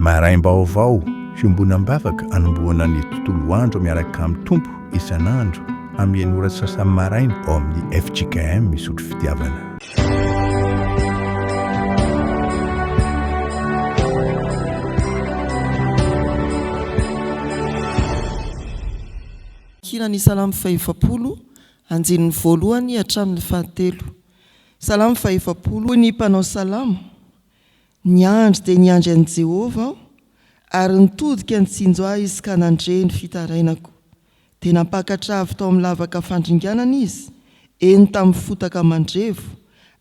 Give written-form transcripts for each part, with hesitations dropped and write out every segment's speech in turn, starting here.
Maraim-baovao, fiombonam-bavaka anombohana ny tontolo andro miaraka amin'ny Tompo isan'andro amin'ny enina ora sy sasany maraina ao amin'ny fjkm Isotry Fitiavana. Hira ny Salamo fahefapolo, andininy voalohany hatramin'ny fahatelo. Salamo fahefapolo, Hoy ny mpanao salamo, Niandry dia niandry an'i Jehovah aho, ary nitodika nitsinjo ahy izy ka nandre ny fitarainako. Dia nampakatra avy tao amin'ny lavaka fandringanana izy, eny tamin'ny fotaka mandrevo,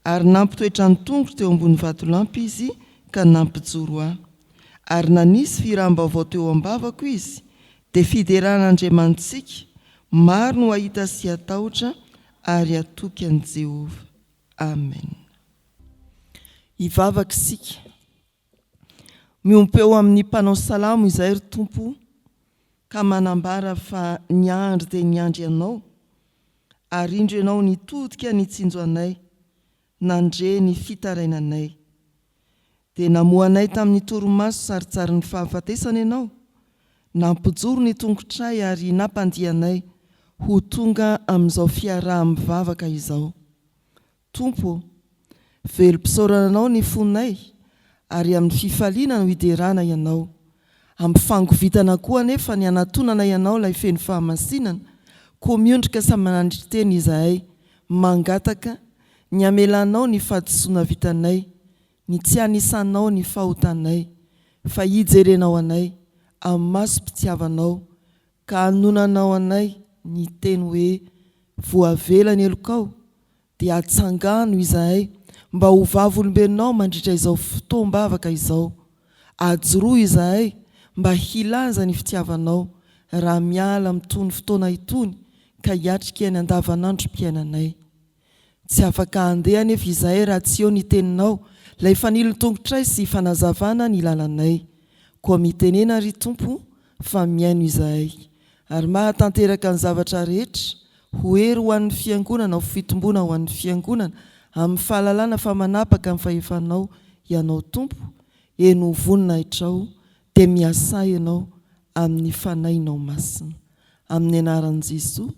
ary nampitoetra ny tongotro teo ambony vatolampy izy ka nampijoro ahy. Ary nanisy fihiram-baovao teo am-bavako izy, dia fiderana Andriamanitsika, maro no hahita sy hatahotra ary hatoky an'i Jehovah. Amen. Hivavaka isika. Miompeo amin'ny mpanao salamo izay ry Tompo ka manambara fa niandry dia niandry Anao, ary indro Ianao nitodika nitsinjo anay, nandre ny fitarainanay. Dia namoha anay tamin'ny torimaso sarintsarin'ny fahafatesana Ianao, nampijoro ny tongotray ary nampandihy anay ho tonga amin'izao fiaraha-mivavaka izao. Tompo ô, velom-pisaorana Anao ny fonay ary amin'ny fifaliana no hiderana Ianao. Amin'ny fangovitana koa anefa ny hanatonanay Anao ilay feno fahamasinana, koa miondrika samy manandritry tena izahay, mangataka ny hamelanao ny fahadisoana vitanay, ny tsy hanisanao ny fahotanay, fa hijerenao anay amin'ny masom-pitiavanao ka hanonanao anay ny teny hoe, Voavela ny helokao, dia atsangano izahay mba ho vavolombelonao mandritra izao fotoam-bavaka izao. Ajoroy izahay mba hilaza ny fitiavanao raha miala amin'itony fotoana itony ka hiatrika ny andavanandrom-piainanay. Tsy afaka handeha anefa izahay raha tsy eo ny teninao, ilay fanilon-tongotray sy fanazavana ny lalanay. Koa mitenena ry Tompo fa mihaino izahay, ary mahatanteraka ny zavatra rehetra, ho hery ho an'ny Fiangonana, ho fitomboana ho an'ny Fiangonana, amin'ny fahalalana fa manapaka ny fahefanao Ianao Tompo, eny ho voninahitrao, dia miasà Ianao amin'ny Fanahinao Masina. Amin'ny anaran'i Jesoa,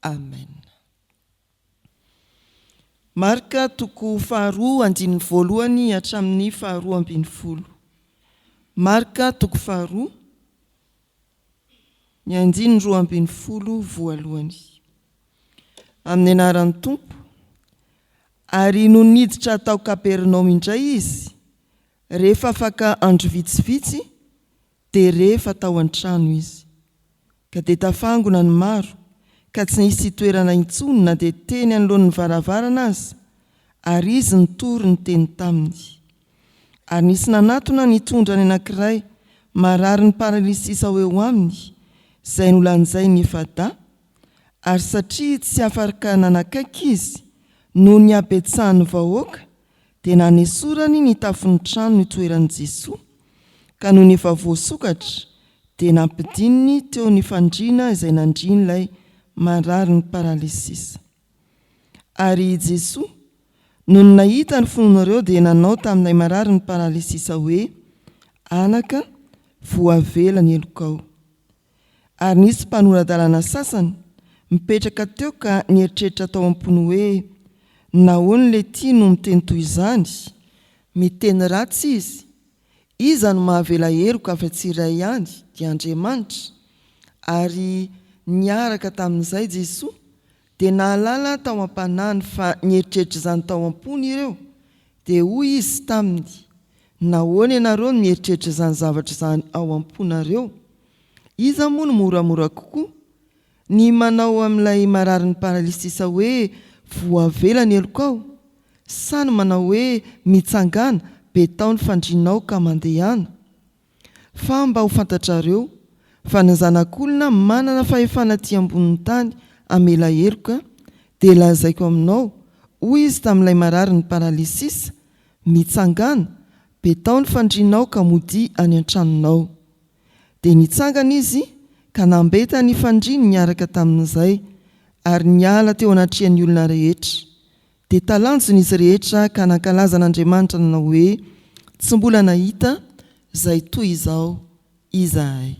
Amen. Marka toko faharoa andininy voalohany hatramin'ny faharoa ambinifolo. Marka toko faharoa, ny andininy 12 voalohany. Amin'ny anaran'ny Tompo. Ary nony niditra tao Kapernaomy indray izy, rehefa afaka andro vitsivitsy, dia re fa tao an-trano izy. Ka dia tafangona ny maro, ka tsy nisy toerana intsony na dia teny anoloan'ny varavarana aza, ary izy nitory ny teny taminy. Ary nisy nanatona nitondra ny anankiray mararin'ny paralysisa ho eo aminy, izay nolanjain'ny efa-dahy, ary satria tsy afarka nanakaiky izy noho ny habetsahan'ny vahoaka, dia nanesorany ny tafon'ny trano nitoeran'i Jesoa, ka nony efa voasokatra, dia nampidininy teo ny fandriana izay nandrian'ilay mararin'ny paralysisa. Ary i Jesoa, nony nahita ny finoanareo dia nanao tamin'ilay mararin'ny paralysisa hoe, Anaka, voavela ny helokao. Ary nisy mpanora-dalàna sasany mipetraka teo ka nieritreritra tao am-pony hoe, Nahoana ilay no miteny toy izany? Miteny ratsy izy. Iza no mahavela heloka afa-tsy iray ihany, dia Andriamanitra? Ary niaraka tamin'izay Jesoa, dia nahalala tao am-panahiny fa nieritreritra izany tao am-pony ireo, dia hoy Izy taminy, Nahoana ianareo no mieritreritra izany zavatra izany ao am-ponareo? Iza moa no moramora kokoa? Ny manao amin'ilay mararin'ny paralysisa hoe, Voavela ny helokao? Sa ny manao hoe, Mitsangàna, betao ny fandrianao ka mandehana? Fa mba ho fantatrareo, fa ny Zanak'olona manana fahefana aty ambonin'ny tany hamela heloka, dia lazaiko aminao, hoy Izy tamin'ilay mararin'ny paralysisa, Mitsangàna, betao ny fandrianao ka modia any an-tranonao. Dia nitsangana izy ka nambeta ny fandriany niaraka tamin'izay, ary niala teo anatrehan'ny olona rehetra. Dia talanjona izy rehetra ka nankalaza an'Andriamanitra nanao hoe, Tsy mbola nahita. izay toy izao izahay.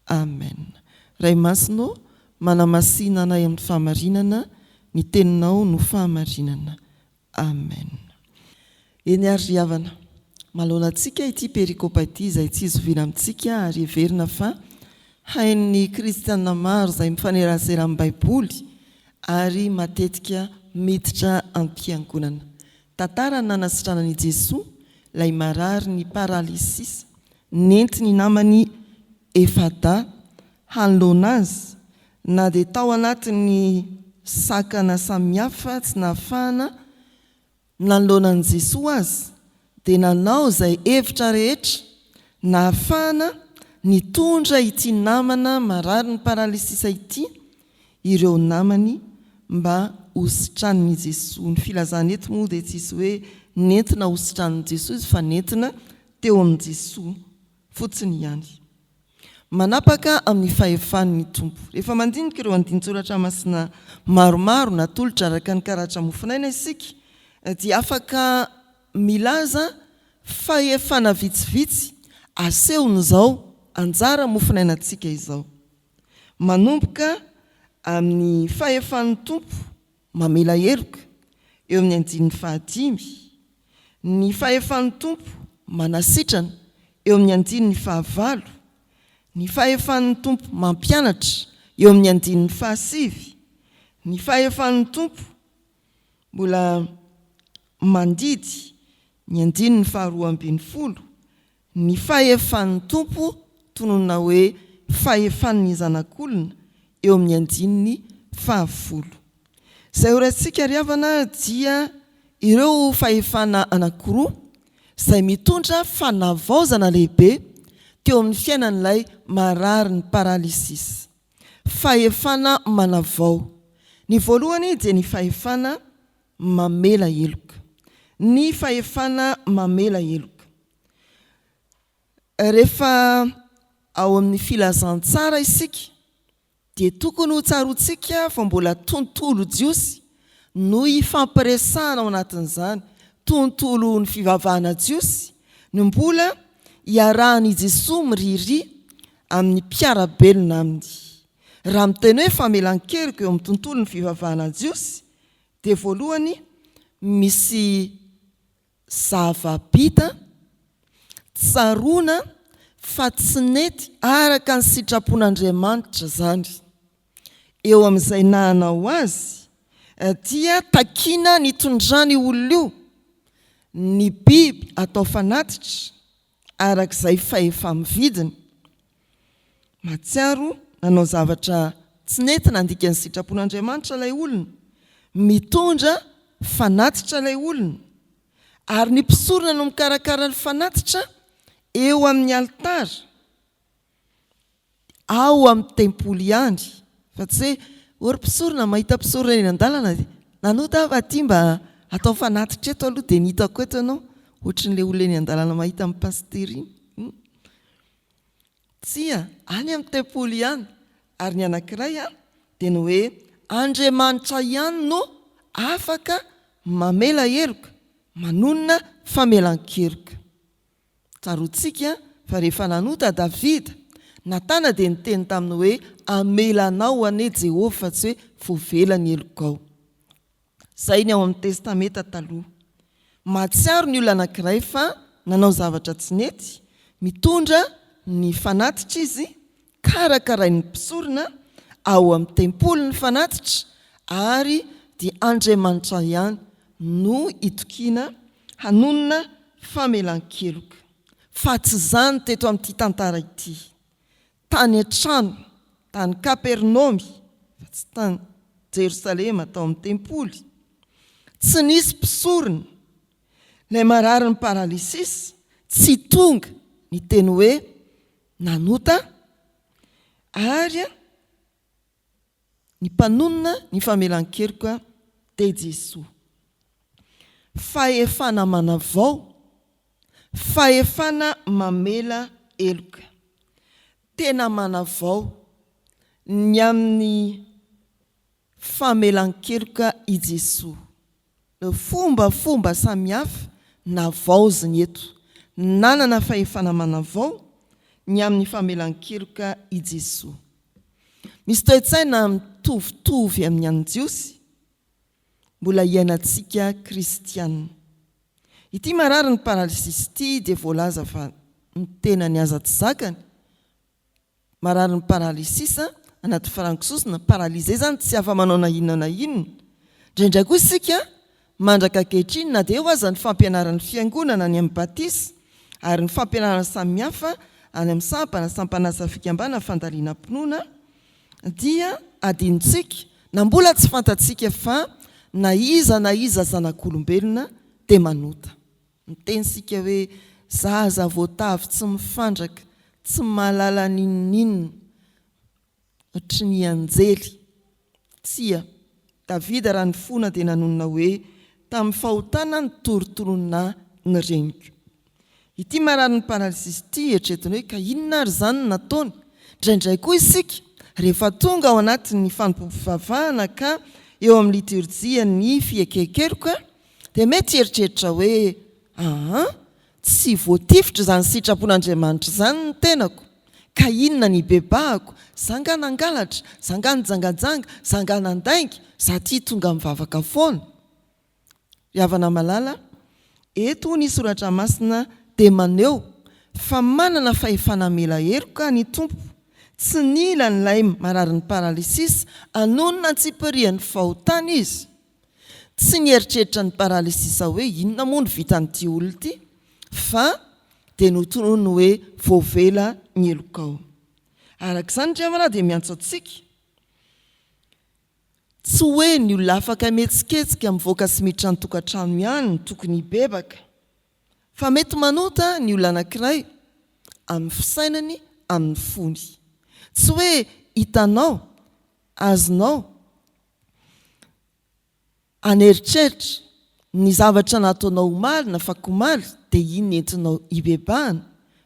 Amen. Ray Masina ô, manamasina anay amin'ny fahamarinana, ny Teninao no fahamarinana. Amen. Eny ary ry havana, manoloana antsika ity perikopa ity izay tsy zoviana amintsika ary heverina fa hain'ny kristiana maro izay mifanerasera amin'ny Baiboly ary matetika miditra am-piangonana. Tantara ny nanasitranan'i Jesoa ilay marary ny paralysisa nentin'ny namany efa-dahy hanoloana azy na dia tao anatin'ny sakana samihafa tsy nahafahana nanoloana an'i Jesoa aza dia nanao izay hevitra rehetra nahafahana nitondra ity namana mararin'ny paralysisa ity ireo namany mba hositranin'i Jesoa. Ny filazana eto moa dia tsisy hoe nentina hositranin'i Jesoa izy fa nentina teo amin'i Jesoa fotsiny ihany. Manapaka amin'ny fahefany ny Tompo. Rehefa mandinika ireo andinin-tsoratra masina maromaro natolotra araka ny karatra mofonaina isika, dia afaka milaza fahefana vitsivitsy asehon'izao anjara mofonainantsika izao. Manomboka amin'ny fahefan'ny Tompo mamela heloka, eo amin'ny andininy fahadimy, ny fahefan'ny Tompo manasitrana, eo amin'ny andininy fahavalo, ny fahefan'ny Tompo mampianatra, eo amin'ny andininy fahasivy, ny fahefan'ny Tompo mbola mandidy, ny andininy faharoa ambinifolo, Ny fahefan'ny Tompo tononina hoe fahefan'ny Zanak'olona eo amin'ny andininy fahafolo. Izay horaisitsika ry havana dia ireo fahefana anankiroa izay mitondra fanavaozana lehibe teo amin'ny fiainan'ilay mararin'ny paralysis. Fahefana manavao. Ny voalohany dia ny fahefana mamela heloka. Ny fahefana mamela heloka. Rehefa ao amin'ny filazantsara isika dia tokony ho tsaroantsika fa mbola tontolo jiosy no ifampiresahana ao anatin'izany, tontolon'ny fivavahana jiosy no mbola iarahan'i Jesoa miriaria amin'ny mpiara-belona aminy. Raha miteny hoe famelan-keloka eo amin'ny tontolon'ny fivavahana jiosy dia voalohany misy zava-bita, tsaroana fa tsy nety araka ny sitrapon'Andriamanitra izany. Eo amin'izay nahanao azy dia takiana ny hitondran'io olona io ny biby atao fanatitra araka izay fahefa-mividiny. Mahatsiaro nanao zavatra tsy nety nandika ny sitrapon'Andriamanitra ilay olona. Mitondra fanatitra ilay olona. Ary ny mpisorona no mikarakara ny fanatitra eo amin'ny alitara, ao amin'ny tempoly ihany. Fa tsy hoe, ô ry mpisorona, mahita mpisorona eny an-dalana dia, nanota aho fa aty mba atao fanatitra eto aloha dia ny hitako eto ianao. Ohatran'ilay olona eny an-dalana mahita an'i pasitera iny. Tsia, any amin'ny tempoly ihany. Ary ny anankiray dia ny hoe Andriamanitra ihany no afaka mamela heloka, manonona famelan-keloka. Tsaroantsika fa rehefa nanota Davida, Natana dia niteny taminy hoe hamela anao anie Jehovah fa tsy hoe voavela ny helokao. Izay ny ao amin'ny Testamenta Taloha. Mahatsiaro ny olona anankiray fa nanao zavatra tsy nety, mitondra ny fanatitra izy, karakarain'ny mpisorona ao amin'ny tempoly ny fanatitra ary dia Andriamanitra ihany no itokiana hanonona famelan-keloka. Fa tsy izany teto amin'ity tantara ity. Tany an-trano, tany Kapernaomy, fa tsy tany Jerosalema, tao amin'ny tempoly. Tsy nisy mpisorona. Ilay mararin'ny paralysisa tsy tonga niteny hoe nanota ary Ny mpanonona ny famelan-keloka dia Jesoa. Fahefana manavao, fahefana mamela heloka. Tena manavao ny amin'ny famelan-keloka i Jesoa. Fombafomba samihafa navaoziny eto. nanana fahefana manavao ny amin'ny famelan-keloka i Jesoa. Misy toe-tsaina mitovitovy amin'ny an'ny Jiosy mbola iainantsika kristiana. Ity marary ny paralysis ity dia voalaza fa ny tenany aza tsy zakany, Marary ny paralysis anaty farankososona, paralysé izany tsy afa-manao na inona na inona. Indraindray koa isika mandraka ankehitriny na dia eo aza ny fampianaran'ny fiangonana any amin'ny batisa ary ny fampianarana samihafa any amin'ny sampana, sampan'asa fikambanana fandalinam-pinoana dia adinontsika na mbola tsy fantatsika fa na iza na iza zanak'olombelona dia manota. Miteny isika hoe zaza voatavo tsy mifandraka, tsy mahalala n'inon'inona, ohatry ny anjely. Tsia. Davida raha nifona dia nanonona hoe, Tamin'ny fahotana nitorontoronina ny reniko. Ity mararin'ny paralysis ity eritreretina hoe ka inona ary izany no nataony? Indraindray koa isika rehefa tonga ao anatin'ny fanompoam-pivavahana ka eo amin'ny litorjia ny fiekekeroka Dia mety hieritreritra hoe, Aa, tsy voatifitra izany sitrapon'Andriamanitra izany ny tenako, ka inona ny hibebahako? Za nga nangalatra? Za nga nijangajanga? Za nga nandainga? Za tia tonga mivavaka foana. Ry havana malala, eto ny Soratra Masina dia maneho fa manana fahefana hamela heloka ny Tompo. Tsy nila an'ilay mararin'ny paralysis hanonona antsipirian'ny fahotany Izy. Tsy nieritreritra ny paralysis hoe inona moa no vitan'ity olona ity fa dia notononiny hoe voavela ny helokao. Araka izany ry havana dia miantso antsika tsy hoe ny olona afaka mihetsiketsika mivoaka sy miditra ny tokantrano ihany no tokony hibebaka fa mety manota ny olona anankiray amin'ny fisainany amin'ny fony. Tsy hoe hitanao, azonao An'eritreritra, ny zavatra nataonao omaly na afakomaly dia iny entinao hibebahana,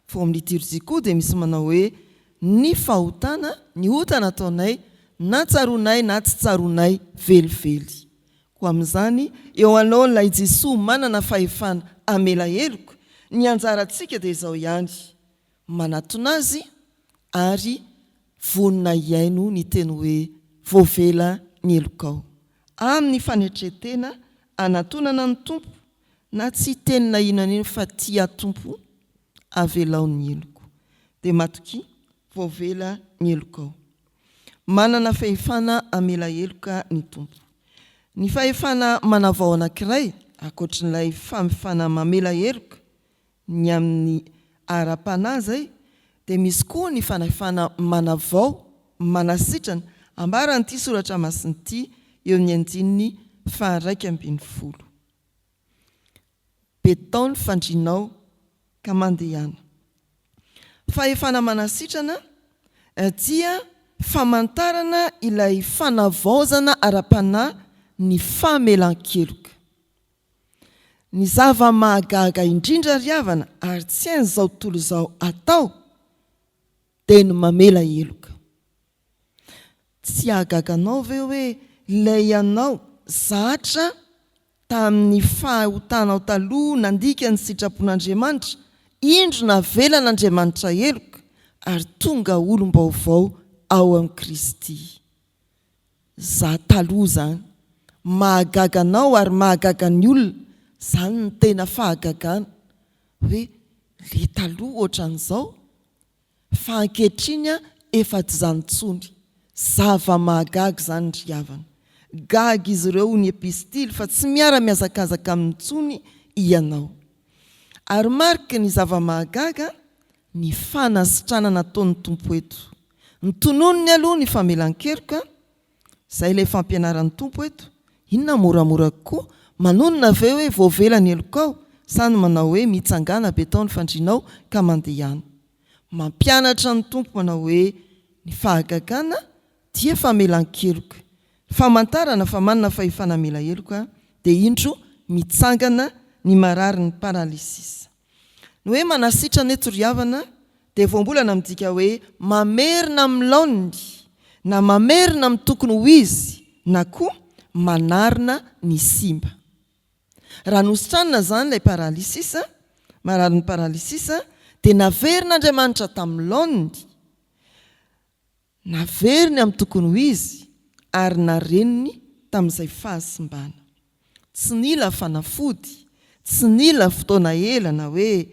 fa ao amin'ny liturgie koa dia misy manao hoe ny fahotana, ny ota nataonay na tsaroanay na tsy tsaroanay velively. Koa amin'izany, eo anoloan'ilay Jesoa manana fahefana hamela heloka, ny anjarantsika dia izao ihany, manatona Azy ary vonona hihaino ny teny hoe voavela ny helokao. Amin'ny fanetren-tena anatonana ny Tompo na tsy hiteny na inona na inona fa tia Tompo avelao ny heloko. Dia matokia, voavela ny helokao. Manana fahefana hamela heloka ny Tompo. Ny fahefana manavao anankiray, ankoatrin'ilay famefana mamela heloka, Ny amin'ny ara-panahy izay dia misy koa ny fanafana manavao, manasitrana, ambaran'ity soratra masina ity eo amin'ny andininy faha-11. Betao ny fandrianao ka mandehana. Fahefana manasitrana dia famantarana ilay fanavaozana ara-panahy ny famelan-keloka. Ny zava-mahagaga indrindra ry havana ary tsy hain'izao tontolo izao atao dia ny mamela heloka. Tsy hahagaga anao ve hoe ilay ianao zatra tamin'ny fahotanao taloha nandika ny sitrapon'Andriamanitra, indro navelan'Andriamanitra heloka ary tonga olom-baovao ao amin'i Kristy. Za taloha zany. Mahagaga anao ary mahagaga ny olona, zany no tena fahagagana hoe le taloha ohatran'izao fa ankehitriny an efa tsy zany tsony. Zava-mahagaga izany ry havana. Gaga izy ireo hoy ny epistily fa tsy miara-mihazakazaka aminy intsony ianao. Ary mariky ny zava-mahagaga ny fanasitranana ataon'ny Tompo eto. Notononiny aloha ny famelan-keloka, izay ilay fampianaran'ny Tompo eto, inona moramora kokoa, manonona ve hoe voavela ny helokao sa ny manao hoe mitsangàna betao ny fandrianao ka mandehana. Mampianatra ny Tompo manao hoe ny fahagagana dia famelan-keloka, famantarana fa manana fahefana hamela heloka dia indro mitsangana ny mararin'ny paralysis. Ny hoe manasitrana eto ry havana dia voambolana midika hoe mamerina amin'ny laoniny na mamerina amin'ny tokony ho izy na koa manarina ny simba. Raha nositranina izany ilay paralysis, mararin'ny paralysisa dia naverin'Andriamanitra tamin'ny laoniny, naveriny amin'ny tokony ho izy ary nareniny tamin'izay fahasimbana. Tsy nila fanafody, tsy nila fotoana ela na hoe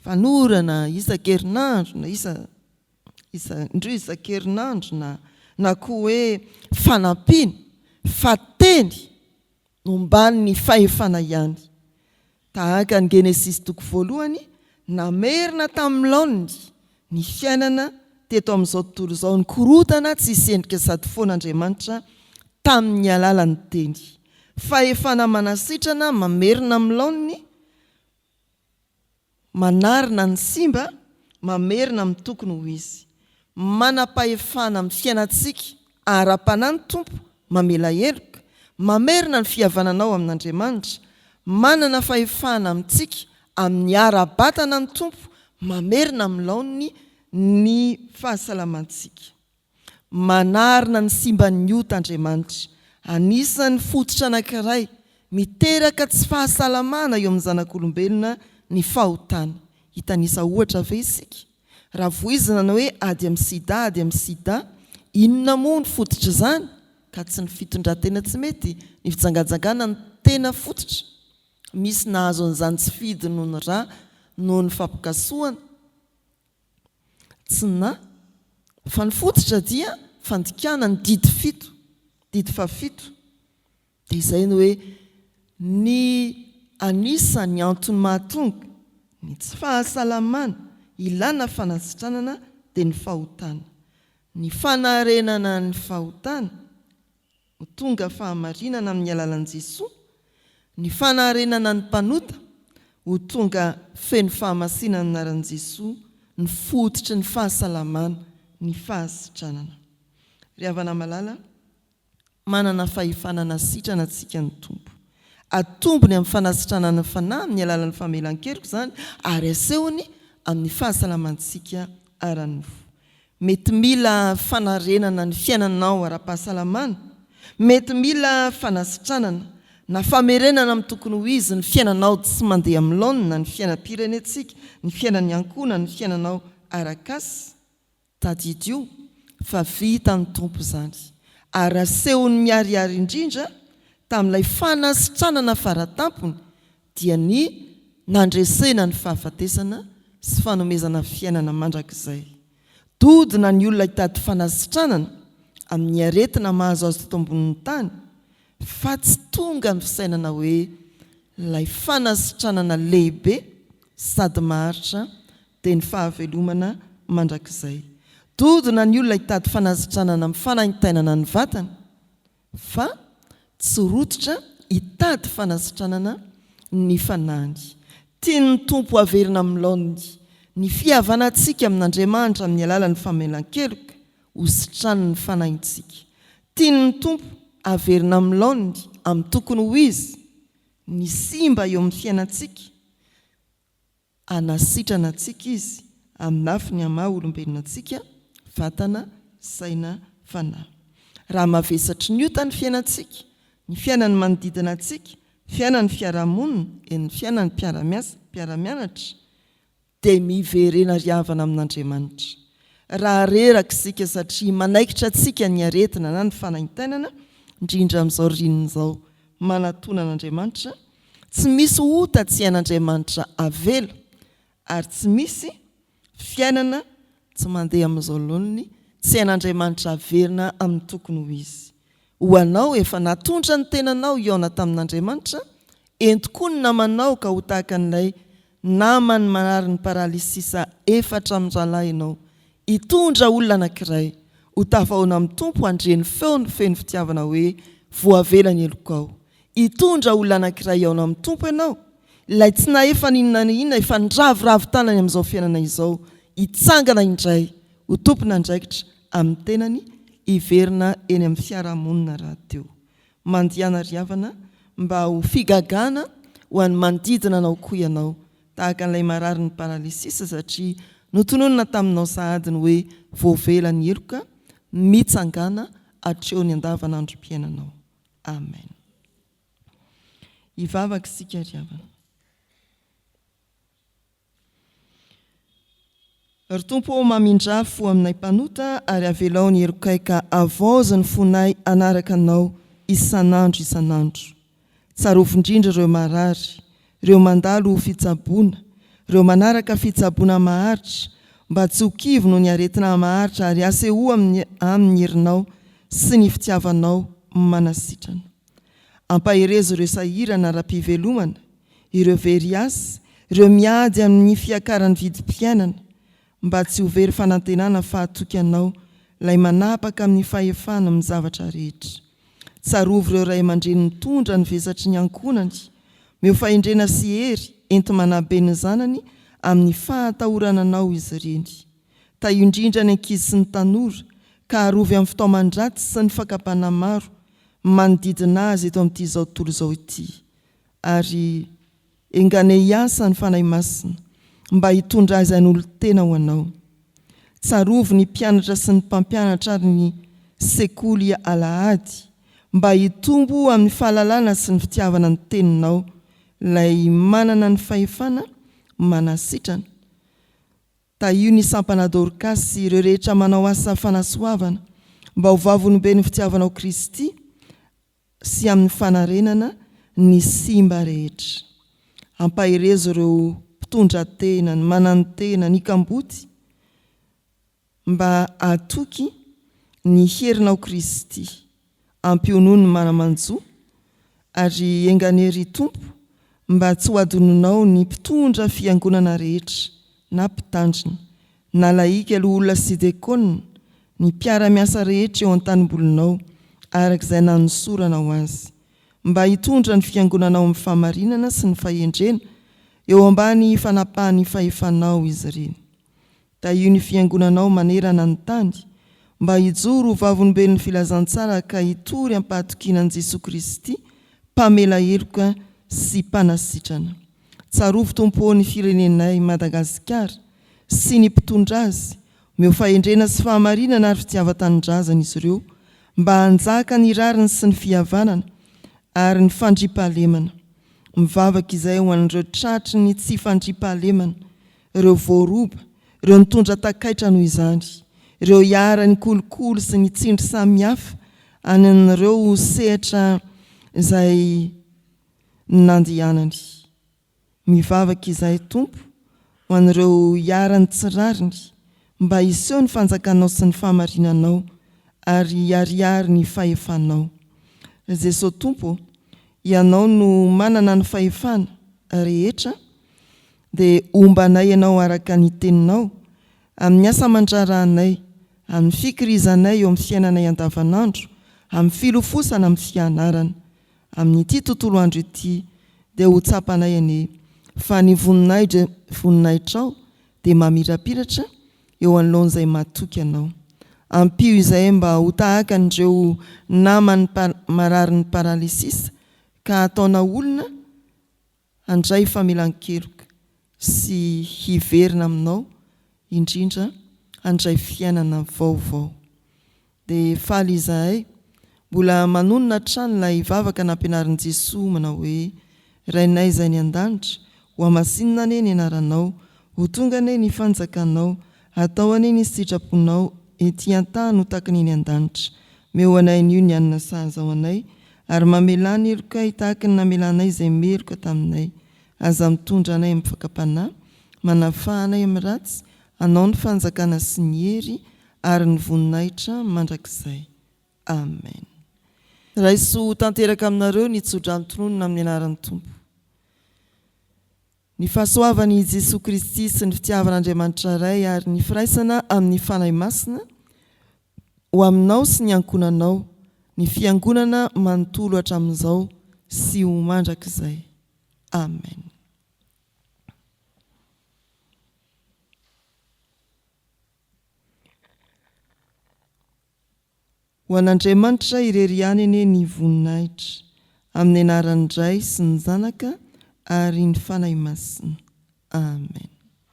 fanorana isan-kerinandro na isa isa indroa isan-kerinandro na na koa hoe fanampiana fa teny nomban'ny fahefana ihany. Tahaka ny Genesisy toko voalohany, namerina tamin'ny laoniny ny fiainana teto amin'izao tontolo izao nikorontana tsy hisy endrika sady foana Andriamanitra tamin'ny alalan'ny teny. Fahefana manasitrana mamerina amin'ny laoniny Manarina ny simba, mamerina amin'ny tokony ho izy. Manam-pahefana amin'ny fiainantsika ara-panahy ny Tompo, mamela heloka, mamerina ny fihavananao amin'Andriamanitra. Manana fahefana amintsika amin'ny ara-batana ny Tompo, mamerina amin'ny laoniny ny fahasalamantsika. Manarina ny simban'ny ota Andriamanitra. Anisan'ny fototra anankiray miteraka tsy fahasalamana eo amin'ny zanak'olombelona ny fahotana. Hitanisa ohatra ve isika? Raha voizina ny hoe ady amin'ny sida, ady amin'ny sida, inona moa ny fototr'izany? Ka tsy ny fitondran-tena tsy mety, ny fijangajangana no tena fototra. Misy nahazo an'izany tsy fidiny noho ny ra, noho ny fampikasohana. Tsy na. Fa ny fototra dia fandikana ny didy fito, didy fahafito. Dia izay ny hoe ny anisan'ny antony mahatonga ny tsy fahasalamana ilana fanasitranana dia ny fahotana. Ny fanarenana ny fahotana. Ho tonga fahamarinana amin'ny alalan'i Jesoa ny fanarenana ny mpanota, ho tonga feno fahamasinana amin'ny anaran'i Jesoa ny fototry ny fahasalamana, ny fahasitranana. Ry havana malala, manana fahefana hanasitrana antsika ny Tompo. Atombony amin'ny fanasitranana ny fanahy amin'ny alalan'ny famelan-keloka izany ary asehony amin'ny fahasalamantsika ara-nofo. Mety mila fanarenana ny fiainanao ara-pahasalamana, mety mila fanasitranana na famerenana amin'ny tokony ho izy ny fiainanao tsy mandeha amin'ny laoniny na ny fiainam-pirenentsika, ny fiainan'ny ankohonana, ny fiainanao arak'asa. Tadidio fa vitan'ny Tompo izany ary asehony miharihary indrindra tamin'ilay fanasitranana faratampony dia ny nandresena ny fahafatesana sy fanomezana fiainana mandrakizay. Dodona ny olona hitady fanasitranana amin'ny aretina mahazo azy teto ambonin'ny tany, fa tsy tonga ny fisainana hoe ilay fanasitranana lehibe sady maharitra dia ny fahavelomana mandrakizay. Dodona ny olona hitady fanasitranana amin'ny fanaintainana ny vatana, Fa tsy rototra hitady fanasitranana ny fanahiny. Tian'ny Tompo haverina amin'ny laoniny ny fihavanantsika amin'Andriamanitra amin'ny alalan'ny famelan-keloka ho sitranin'ny fanahintsika. Tian'ny Tompo haverina amin'ny laoniny amin'ny tokony ho izy ny simba eo amin'ny fiainantsika. Hanasitrana antsika Izy amin'ny lafiny hamaha olombelona antsika, vatana, saina, fanahy. Raha mavesatry ny ota ny fiainantsika, ny fiainan'ny manodidina antsika, fiainan'ny fiarahamonina, eny ny fiainan'ny mpiara-miasa, mpiara-mianatra, dia miverena ry havana amin'Andriamanitra. Raha reraka isika satria manaikitra antsika ny aretina na ny fanaintainana, indrindra amin'izao ririnina izao, manatona an'Andriamanitra, Tsy misy ota tsy hain'Andriamanitra avela ary tsy misy fiainana tsy mandeha amin'izao laoniny tsy hain'Andriamanitra averina amin'ny tokony ho izy. Ho anao efa natondra ny tenanao hihaona tamin'Andriamanitra, ento koa ny namanao ka ho tahaka an'ilay naman'ny mararin'ny paralysisa efatra mirahalahy ianao, hitondra olona anankiray ho tafahaona amin'ny Tompo handre ny feony feno fitiavana hoe voavela ny helokao. Hitondra olona anankiray hihaona amin'ny Tompo ianao, ilay tsy nahefa n'inona n'inona efa niraviravy tanany amin'izao fiainana izao, hitsangana indray ho tompon'andraikitra amin'ny tenany, hiverina eny amin'ny fiarahamonina rahateo. Mandehana ry havana mba ho figagana ho an'ny manodidina anao koa ianao, tahaka an'ilay mararin'ny paralysisa satria notononina taminao sahady ny hoe voavela ny heloka, mitsangàna hatreo ny andavanandrom-piainanao. Amen. Hivavaka isika ry havana. Ry Tompo ô, mamindrà fo aminay mpanota ary avelao ny helokay ka havaozy ny fonay hanaraka Anao isan'andro isan'andro. Tsarovy indrindra ireo marary, ireo mandalo ho fitsaboana, ireo manaraka fitsaboana maharitra, mba tsy ho kivy noho ny aretina maharitra ary asehoa amin'ny aminy ny herinao sy ny fitiavanao manasitrana. Ampaherezo ireo sahirana ara-pivelomana, ireo very asa, ireo miady amin'ny fiakaran'ny vidim-piainana, mba tsy ho very fanantenana fa hatoky Anao, Ilay manapaka amin'ny fahefana amin'ny zavatra rehetra. Tsarovy ireo ray aman-dreny mitondra ny vesatry ny ankohonany, omeo fahendrena sy hery enti-manabe ny zanany amin'ny fahatahorana Anao izy ireny. Tahio indrindra ny ankizy sy ny tanora, ka arovy amin'ny fitaoman-dratsy sy ny fakam-panahy maro manodidina azy eto amin'ity izao tontolo izao ity. Ary enganie hiasa ny Fanahy Masina mba hitondra azy hanolo-tena ho Anao. Tsarovy ny mpianatra sy ny mpampianatra ary ny sekoly alahady mba hitombo amin'ny fahalalana sy ny fitiavana ny Teninao, Ilay manana ny fahefana manasitrana. Tahio ny sampana Dorcas sy ireo rehetra manao asa fanasoavana mba ho vavolombelon'ny fitiavanao Kristy sy amin'ny fanarenana ny simba rehetra. Ampaherezo ireo mpitondra tena, ny mananotena, ny kamboty mba hatoky ny herinao Kristy. Ampionony ny mana-manjo ary enga anie ry Tompo mba tsy ho adinonao ny mpitondra fiangonana rehetra na mpitandrina na lahika loholona sy dekona ny mpiara-miasa rehetra eo an-tanimbolinao araka izay nanosoranao azy mba hitondra ny fiangonanao amin'ny fahamarinana sy ny fahendrena eo ambany fanapahan'ny fahefanao izy ireny. Tahio ny Fiangonanao manerana ny tany mba hijoro ho vavolombelon'ny filazantsara ka hitory am-pahatokiana an'i Jesoa Kristy mpamela heloka sy mpanasitrana. Tsarovy Tompo ô ny firenenay Madagasikara sy ny mpitondra azy, omeo fahendrena sy fahamarinana ary fitiavan-tanindrazana izy ireo mba hanjaka ny rariny sy ny fihavanana ary ny fandriampahalemana. Mivavaka izahay ho an'ireo tratry ny tsy fandriampahalemana ireo voaroba, ireo nitondra takaitra noho izany, ireo iharan'ny kolikoly sy ny tsindry samihafa any amin'ireo sehatra izay nandehanany. Mivavaka izahay Tompo ho an'ireo iharan'ny tsy rariny mba hiseho ny fanjakanao sy ny fahamarinanao ary hiharihary ny fahefanao. Ry Jesoa Tompo ô, Ianao no manana ny fahefana rehetra Dia homba anay Ianao araka ny Teninao, amin'ny asa aman-draharahanay, amin'ny fikirizanay eo amin'ny fiainanay andavanandro, amin'ny filofosana amin'ny fianarana. Amin'ity tontolo andro ity, dia ho tsapanay anie fa ny voninahitrao dia mamirapiratra eo anoloan'izay matoky Anao. Ampio izahay mba ho tahaka an'ireo naman'ny mararin'ny paralysisa ka hataona olona handray famelan-keloka sy hiverina aminao indrindra handray fiainana vaovao. Dia faly izahay mbola manonona hatrany ilay vavaka nampianarin'i Jesoa manao hoe, Rainay izay any an-danitra, hohamasinina anie ny anaranao, ho tonga anie ny fanjakanao, atao anie ny sitraponao ety an-tany ho tahaka ny eny an-danitra. Meo anay anio ny hanina sahaza ho anay, Ary mamelà ny helokay tahaka ny namelanay izay meloka taminay. Aza mitondra anay amin'ny fakam-panahy, manafaha anay amin'ny ratsy, Anao ny fanjakana sy ny hery ary ny voninahitra mandrakizay. Amen. Raiso ho tanteraka aminareo ny tsodrano tononina amin'ny anaran'ny Tompo. Ny fahasoavan'i Jesoa Kristy sy ny fitiavan'Andriamanitra Ray ary ny firaisana amin'ny Fanahy Masina ho aminao sy ny ankohonanao, ny Fiangonana manontolo hatramin'izao sy ho mandrakizay. Amen. Ho an'Andriamanitra irery ihany anie ny voninahitra, amin'ny anaran'ny Ray sy ny Zanaka ary ny Fanahy Masina. Amen.